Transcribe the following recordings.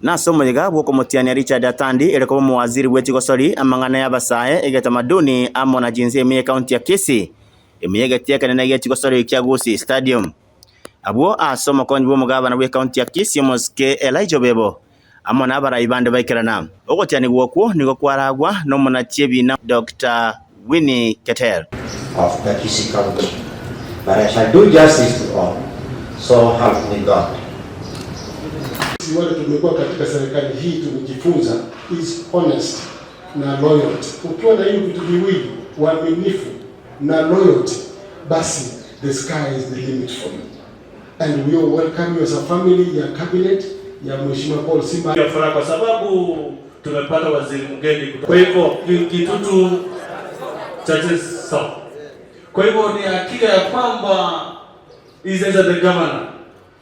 Nase omoyega bw'okomotiania Richard Atandi ere koba omowaziri bwe chigosori, amang'ana y'abasae, egetamaduni amo na jinsia ime y'ecounty ya Kisii, ime y'egetii ekenene gie chigosori kia Gusii Stadium. Abwo ase omokonyi bw'omogabana bw'ecounty ya Kisii omosike Elijah Obebo amo nabarai bande baikerana. Ogotianigwa okwo nigo kwaragwa nomonachi ebiina Doctor Winnie Keter. Of the Kisii County, but I shall do justice to all, so help me God. Sisi wale tumekuwa katika serikali hii tumejifunza is honest na loyalty. Ukiwa na hiyo vitu viwili, uaminifu na loyalty, basi the sky is the limit for you. And we all welcome you as a family ya cabinet ya Mheshimiwa Paul Simba. Ya furaha kwa sababu tumepata waziri mgeni. Kwa hivyo Kitutu Chache South. Kwa hivyo ni hakika ya kwamba His Excellency the Governor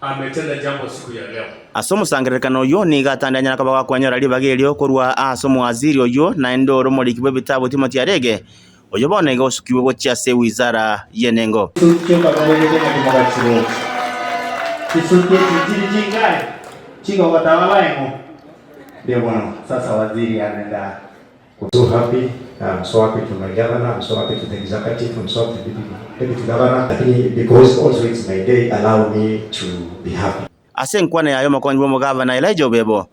ametenda jambo siku ya leo. Ase omosangererekano oyio nigo atandanyana koba gakwenyora ribaga erio korwa ase omowaziri oyio naende ore omoriki bwa ebitabu Timothy Arege oyo bono iga osukiwe gochia ase ewizara y'enengo. Chisuti okababegete ng'a timogachirochi. Chisuti echi nchiri chingae chigogota babae ng'o? Ndio bono sasa waziri anaenda. So happy. I'm so happy to my governor. I'm so happy to the executive. I'm so happy to the deputy governor. I think because also it's my day, allow me to be happy. Ase enkwana yaye omokonyi bwa omogavana Elijah Obebo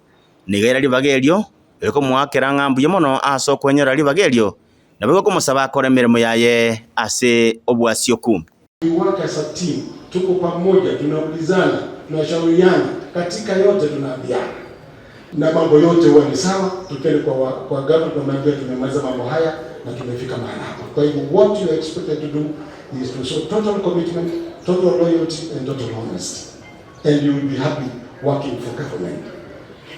nigo aira ribaga erio rikomoakera ng'a mbuya mono ase okwenyora ribaga erio nabo igo akore emeremo yaye ase obwasioku. We work as a team, tuko pamoja, tunaulizana, tunashauriana katika yote, tunaambiana na mambo yote huwa ni sawa. Tukienda kwa government tunamwambia tumemaliza mambo haya na tumefika mahali hapa. Kwa hivyo what you are expected to do is to show total commitment, total loyalty and total honesty and you will be happy working for government.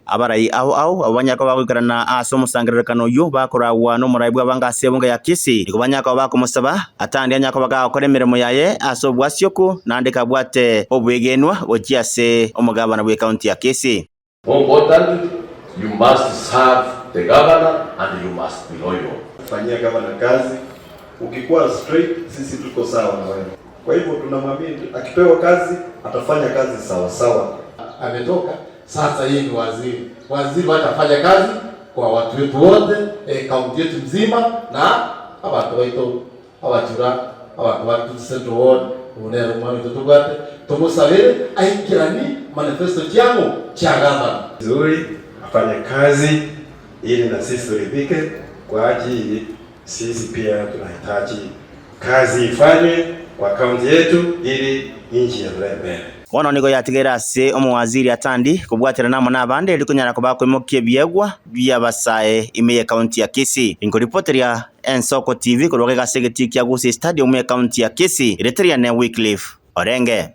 Abarai ao ao abo banyaka bagoikerana ase omosangererekano oyo bakoragwa n'omorai bwa abange ase ebunga ya Kisii nigo banyaka bakomosaba atandi anyaka bagakora emeremo yaye ase obwasioku naende kabwate obwegenwa gochia ase omogabana bwa ekaunti ya Kisii. More importantly, you must serve the governor and you must be loyal. Fanyia gavana kazi. Ukikuwa straight, sisi tuko sawa na wewe. Kwa hivyo tunamwamini akipewa kazi atafanya kazi sawa sawa. Ametoka sasa, yeye ni waziri. Waziri watafanya kazi kwa watu wetu wote, kaunti yetu mzima na abantu baitu abachura abantu ba Central Ward unero mwami tutugwate tumusabire aikirani manifesto changu cha gavana. Vizuri, afanye kazi ili na sisi turidhike, kwa ajili sisi pia tunahitaji kazi ifanywe kwa kaunti yetu ili nchi iendelee mbele. Bono nigo yatigaire ase omowaziri Atandi kobwatera namo na abande erikonyara koba koimokia ebiegwa bia abasae ime ya ekaunti ya Kisii. Inkoripoteria Ensoko TV korwa gase egetii kia Gusii Stadium ekaunti ya Kisii, ereteria ne Wycliffe Orenge.